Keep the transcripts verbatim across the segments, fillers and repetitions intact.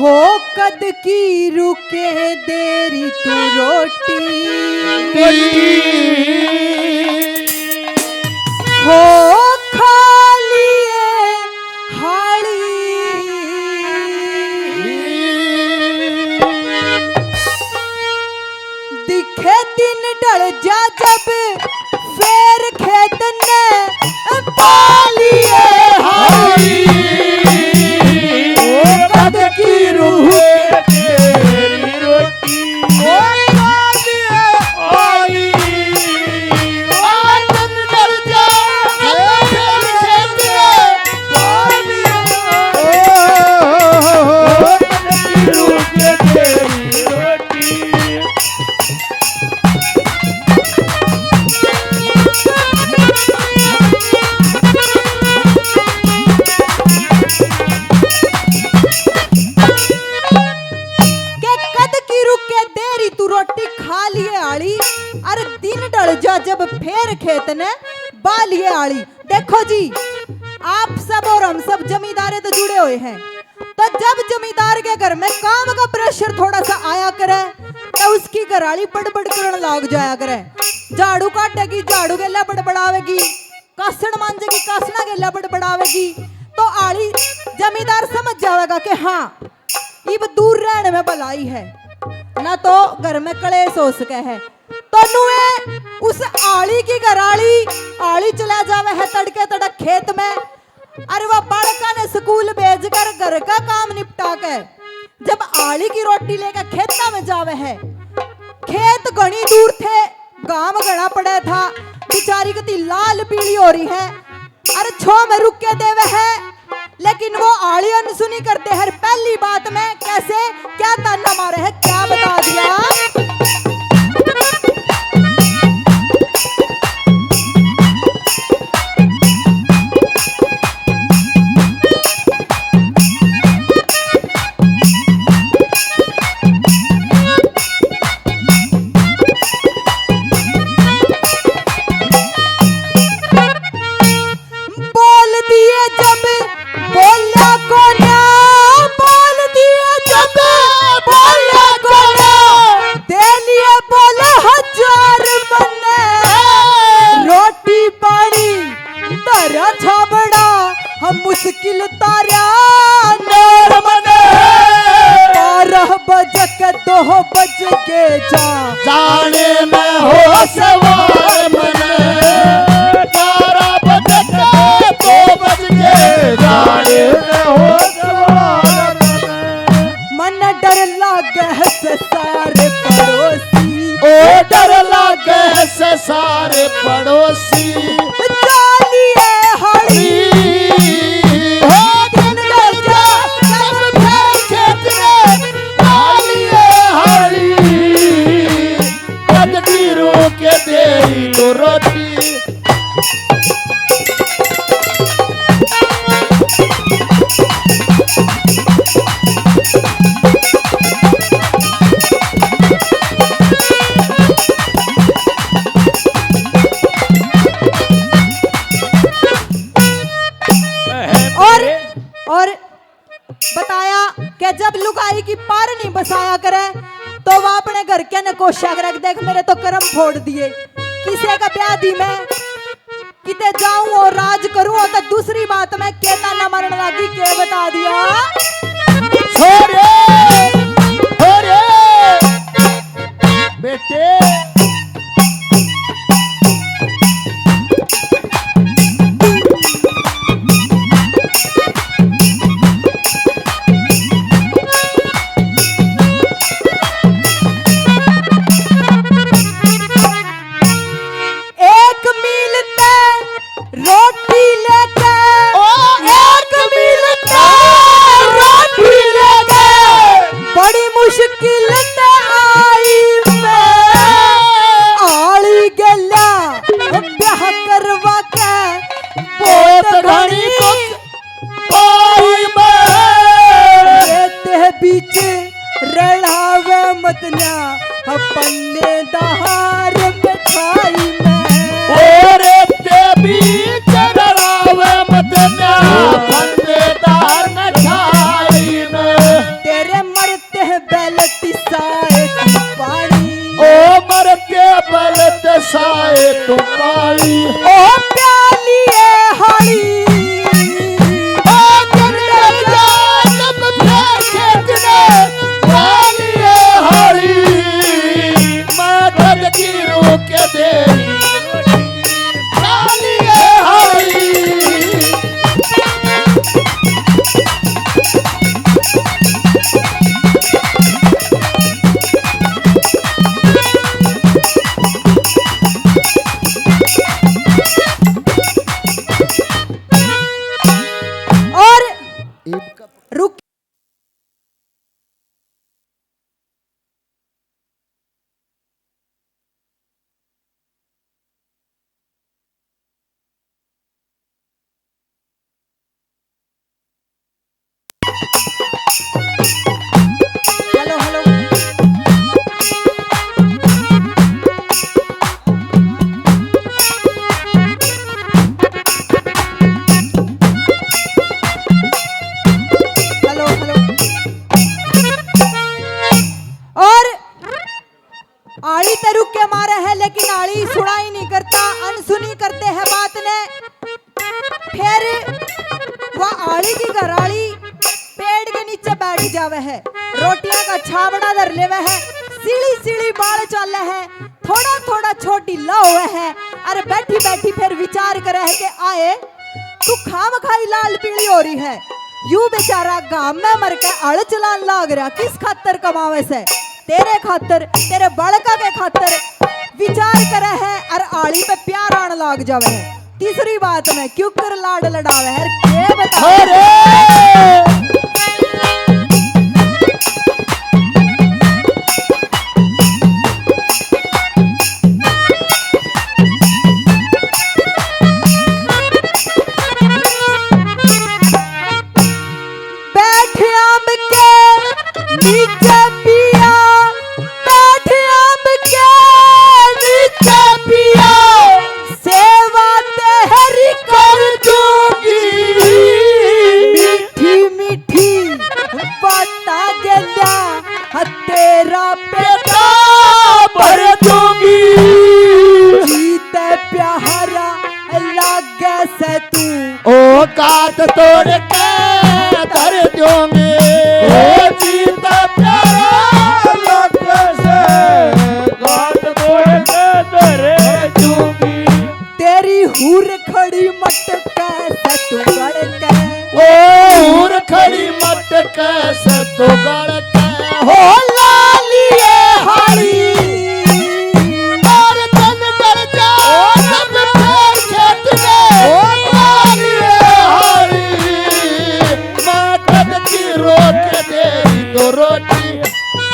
वो कद की रुके देरी तू रोटी। रोटी। हो खा लिए हाली। दिखे दिन ढल जा जब फेर खेत ने पालिए हाली। ओ कद की रूह तेरी रोटी। ओ पालिए हाली। ओ कद ढल जा जब फेर खेत ने पालिए। ओ कद की रूह तेरी रोटी। के कद की रुके देरी तू रोटी खा लिए आली, अरे दिन ढल जा जब फेर खेत ने बा लिए आली। देखो जी, आप सब और हम सब जमींदारे तो जुड़े हुए हैं, तो जब जमींदार के घर में काम का प्रेशर थोड़ा सा आया करे, तो उसकी घराली बड़बड़ करण लाग जाया करे। झाड़ू काटेगी, झाड़ू गेला बड़बड़ावेगी, कासण मांजेगी, कासणा गेला बड़बड़ावेगी, तो आली जमींदार समझ जावेगा कि हाँ, इब दूर रहने में भलाई है, ना तो घर में कलेश हो सके है। तो नुए उस आली की घराली, आली चला जावे है तड़के तड़क खेत में। अरे वो बालका ने स्कूल भेजकर घर का काम निपटा के जब आली की रोटी लेकर खेता में जावे है, खेत घणी दूर थे, घाम घणा पड़ा था, बेचारी कती लाल पीली हो रही है। अरे छो में रुक के देवे है, लेकिन वो आली अनसुनी करते हर पहली बात में। कैसे, क्या ताना मारे है, क्या बता दिया। बोल दिए जब बोला कोन्या, बोल दिए जब बोला कोन्या, दे लिए बोले हजार मन्ने। रोटी पानी धरा छाबड़ा, हम मुश्किल तारा नर मन्ने। बारह बजे के दो बज के जा, जाने में हो सवार मन्ने। बारह बज के दो बज के जाने में हो सवार मन्ने। मन डर लागे है से सारे पड़ोसी। ओ डर लागे है से सारे पड़ोसी। चालिए हरी। हो दिन डर जा, सब घर खेत में। चालिए हरी। कद की रो के दे तो रोटी। और, और बताया कि जब लुगाई की पार नहीं बसाया करे, तो वह अपने घर के ने कोशिया करे कि देख, मेरे तो कर्म फोड़ दिए, किसे का ब्याह दी मैं, किते जाऊं और राज करूं, और तो दूसरी बात मैं केता ना मरण लागी, के बता दिया। छोरे, छोरे, बेटे। एक मील ते रोटी लेके, ओ एक मील ते रोटी लेके, बड़ी मुश्किल ते आई मैं। आली गेल्या ब्याह करवा के, बहुत घणी कोई में। रेत है बीच रलावे मत ना, पन्ने दहार मिठाई में। ओ रेत बीच रलावे मत ना, पन्ने दहार मिठाई में। तेरे इब कब रुक। Hello, hello. Hello, hello. और आली ते रुक के मारे है, लेकिन आली सुनाई नहीं करता, अनसुनी करते हैं बात ने। फिर वह आली की घराली पेड़ के नीचे बैठ जावे है, रोटियां का छाबड़ा धर लेवे है, सीली सीली बाल चाले है, थोड़ा थोड़ा छोटी ला हुआ है। अरे बैठी बैठी फिर विचार करे है कि आए तू खाम खाई लाल पीली हो रही है। यू बेचारा गाम में मर के अड़ चलान लाग रहा, किस खातर कमावे से? तेरे खातर, तेरे बालका के खातर विचार करे है और आली पे प्यार आन लाग जावे है। तीसरी बात में क्यों कर लाड लड़ावे है, के बता। अरे! बैठ आम के नीचे पिया, बैठ आम के नीचे पिया, सेवा तेरी कर दूंगी। मीठी मीठी बातां गेल्या, हाँ, तेरा पेटा भर दूंगी। जीते प्यारा लागे से तू। औकात तोड़ के धर दूंगी। ओ जीता प्यारा लग से औकात तोड़ के धर दूंगी। तेरी हूर खड़ी मटके से तू गड़ के। ओ हूर खड़ी मटके से तू गड़ के। हो लालिए हाली। और तन डर जा जब फेर खेत में। ओ लालिए हाली। माँ कद की रोक दे तो रोटी।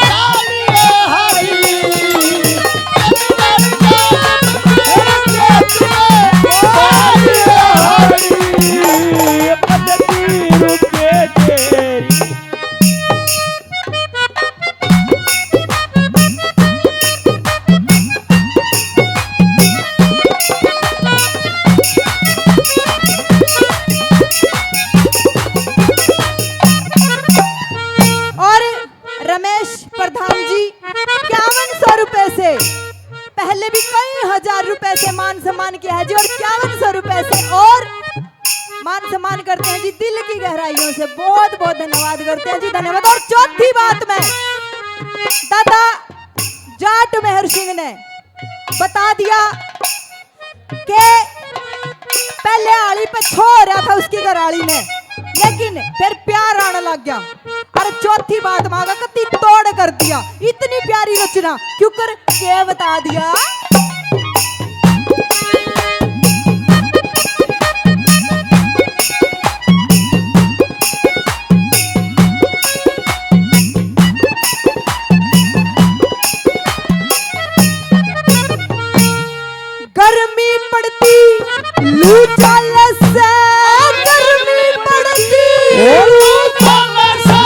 लालिए हाली। तन डर जा जब फेर खेत में। लालिए हाली। कद की रुके तेरी। और रमेश प्रधान जी इक्यावन सौ रुपए से, पहले भी कई हजार रुपए से मान सम्मान किया है जी, और इक्यावन सौ रुपए से और मान सम्मान करते हैं जी, दिल की गहराइयों से बहुत बहुत धन्यवाद करते हैं जी, धन्यवाद। और चौथी बात में दादा जाट मेहर सिंह ने बता दिया कि पहले आली पे छो हो रहा था उसकी घराली ने, लेकिन फिर प्यार आने लग गया। और चौथी बात माँ का कत्ती तोड़ कर दिया, इतनी प्यारी रचना क्यों कर के बता दिया। गर्मी पड़ती लू चाले से, गर्मी पड़ती लू चाले से,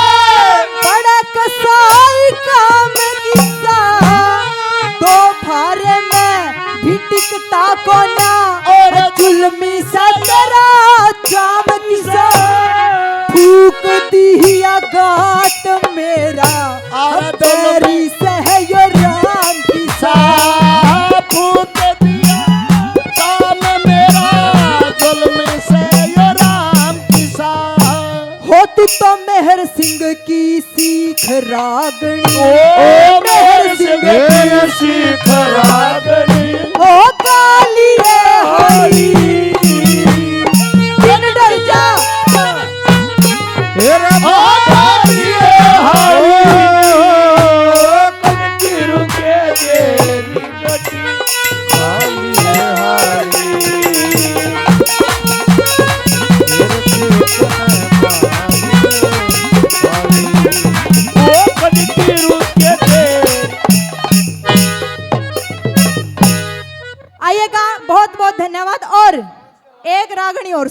बड़ा कसाई काम किसा, दो फारे में भी टिकता कोना, और जुल्मी सा तेरा जाम किसा, फूक दिया गात मेरा, और तेरी सहयो राम किसा। फूक दिया काम मेरा, जुल्म से यो राम किसा। हो तू तो मेहर सिंह की सीख रागनी। ओ मेहर सिंह की सीख रागनी। ओ काली रे हाली। जिन डर जा। मेरा